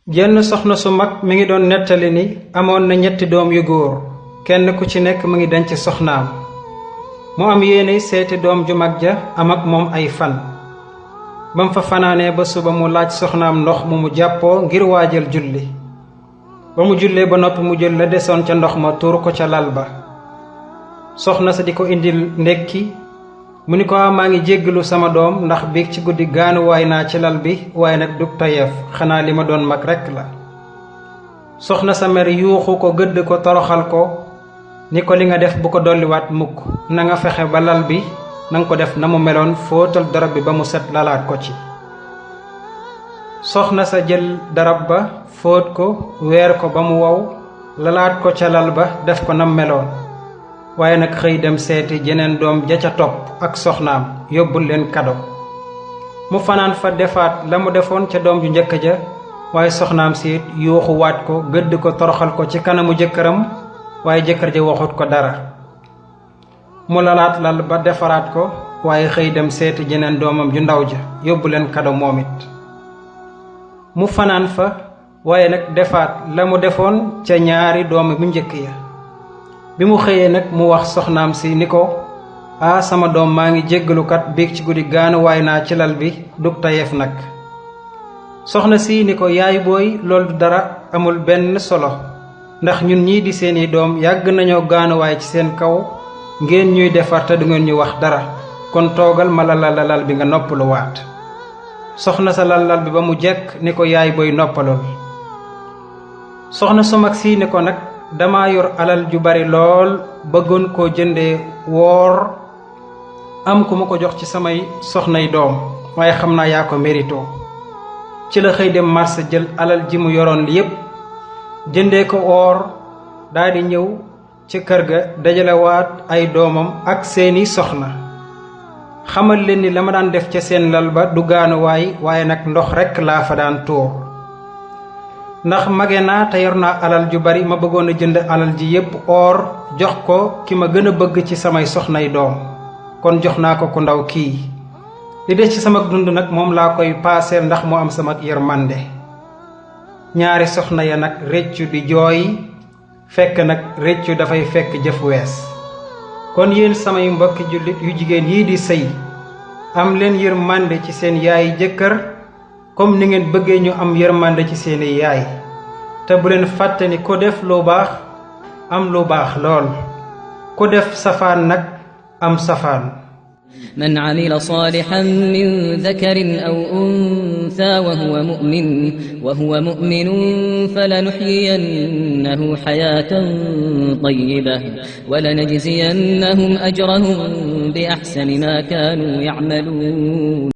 jenn soxna su mag mi ngi doon nettali ni amoon na ñetti doom yu góor kenn ku ci nekk mu ngi denc soxnaam mu am yéene seeti doom ju mag ja am ak moom ay fan bam fa fanaanee ba suba mu laaj soxnaam ndox mu jàppoo ngir waajal julli ba mu jullee ba noppi mu jël la desoon ca ndox ma tuur ko ca lal ba soxna sa di ko indil ndekki mu ni ko maa ngi jéggalu sama doom ndax biig ci guddi gaanuwaay naa ci lal bi waaye nag dug tayeef xanaa li ma doon mag rekk la soxna sa mer yuuxu ko gëdd ko toroxal ko ni ko li nga def bu ko dolliwaat mukk na nga fexe ba lal bi nanga ko def na mu meloon fóotal darab bi ba mu set lalaat ko ci soxna sa jël darab ba fóot ko weer ko ba mu wow lalaat ko ca lal ba def ko nam meloon waaye nag xëy dem seeti jeneen doom ja ca topp ak soxnaam yóbbul leen kado mu fanaan fa defaat la mu defoon ca doom ju njëkk ja waaye soxnaam siit yuuxu waat ko gëdd ko toroxal ko ci kanamu jëkkëram waaye jëkkër ja waxut ko dara mu lalaat lal ba defaraat ko waaye xëy dem seeti jeneen doomam ju ndaw ja yóbbu leen kado moom it mu fanaan fa waaye nag defaat la mu defoon ca ñaari doomi bu njëkk ya bi mu xëyee nag mu wax soxnaam si ni ko sama doom maa ngi jéggalukat biig ci guddi gaanuwaay naa ci lal bi dug tayeef nag soxna si ni ko yaay booy loolu du dara amul benn solo ndax ñun ñii di seeni doom yàgg nañoo gaanuwaay ci seen kaw ngeen ñuy defar te du ngeen ñu wax dara kon toogal ma lal bi nga noppalu waat soxna sa lal bi ba mu jekk ni ko yaay booy noppalul soxna su mag si ni ko nag dama yor alal ju bari lool bëggoon koo jëndee woor am ku ma ko jox ci samay soxnay doom waaye xam naa yaa ko mérito ci la xëy dem marché jël alal ji mu yoroon yépp jëndee ko woor daldi ñëw ci kër ga dajalewaat ay doomam ak seeni soxna xamal leen ni la ma daan def ca seen lal ba du gaanuwaay waaye nag ndox rekk laa fa daan tuur ndax mage naa te yor naa alal ju bari ma bëggoon a jënd alal ji yépp or jox ko ki ma gën a bëgg ci samay soxnay doom kon jox naa ko ku ndaw kii li des ci sama dund nag moom laa koy paaseel ndax mu am sama yërmande ñaari soxna ya nag réccu di jooy fekk nag réccu dafay fekk jëf wees kon yéen samay mbokki jullit yu jigéen yii di sëy am leen yërmande ci seen yaay jëkkër comme ni ngeen bëggee ñu am yërmande ci seeni yaay te bu leen fàtte ni ko def lu baax am lu baax lool ku def safaan nag am safaan من عمل صالحا من ذكر أو أنثى وهو مؤمن فلنحيينه حياة طيبة ولنجزينهم أجرهم بأحسن ما كانوا يعملون